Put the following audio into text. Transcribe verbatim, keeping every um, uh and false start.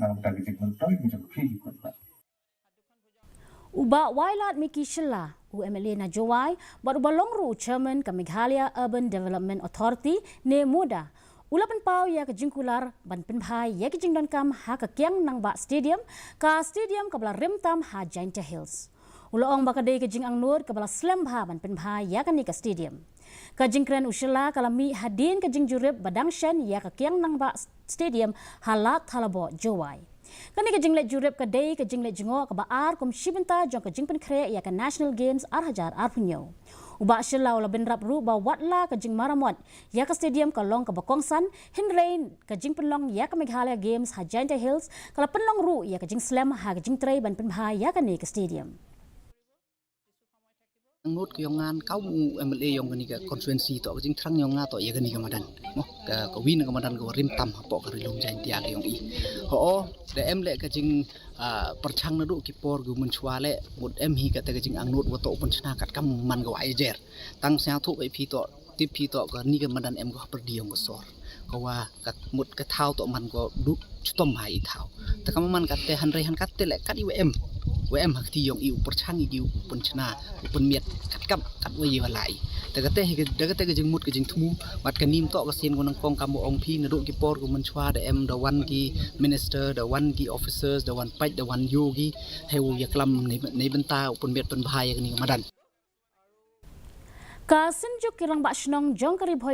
Ka jingmyntoi jong phi ki khun ba. U Bah Wailadmiki Shylla, u M L A na Jowai, bad uba long ruh u Chairman ka Meghalaya Urban Development Authority ne MUDA, u la pynpaw ïa ka jingkular ban pynbha ïa ka jingdonkam ha ka Kiang Nangbah Stadium, ka stadium kaba la rim tam ha Jaintia Hills. U la ong ba ka dei ka jingangnud kaba la slem bha ban pynbha ïa kane ka stadium. Ka jingkren u Shylla ka la mih hadien ka jingjurip ba dang shen ïa ka Kiang Nangbah Stadium ha Lad Thalaboh, Jowai. Kane ka jingleit jurip ka dei ka jingleit jngoh kaba ar kum shi bynta jong ka jingpynkhreh ïa ka National Games ar hajar arphew hynñiew. U Bah Shylla u la bynrap ruh ba watla ka jingmaramot ïa ka stadium ka long kaba kongsan, hynrei ka jingpynlong ïa ka Meghalaya Games ha Jaintia Hills ka la pynlong ruh ïa ka jingslem ha ka jingtrei ban pynbha ïa kane ka stadium. Angnud ka ïong ngan ka u M L A ïong kane ka constituency to ka jingthrang ïong nga to ïa kane ka madan. Mo ka ka win ka madan ka rim tam hapoh ka ri lum Jaintia ka ïong i. Ho da em le ka jing ah, pyrchang naduh ki por ki mynshwa le mut em hi kata ka jingangnud wa to u pynshna kat kam man ka wa ajer. Tang sngewthuh ba phi to tip phi to kane ka madan em ka ha pyrdi ïong ka sor. Ka wa kat mut ka thaw to man ko du chitom ha i thaw. Ta ka man kat te hynrei han kat te le kat i wa em. Wa em ha kti ïong i u pyrchang i ki u pynshna u pynmiat kat kam kat wa i wa lai. Ta kate hi ka da kate ka jingmut ka jingthmu bad ka nim to ka sien ko nang kong kam ong phi naduh ki por ko mynshwa da em da wan ki minister da wan ki officers da wan pait da wan yogi. He u ïa klam nei bynta u pynmiat pynbha ïa kane ka madan. Ka Synjuk ki Rangbah Shnong jong ka Ri Bhoi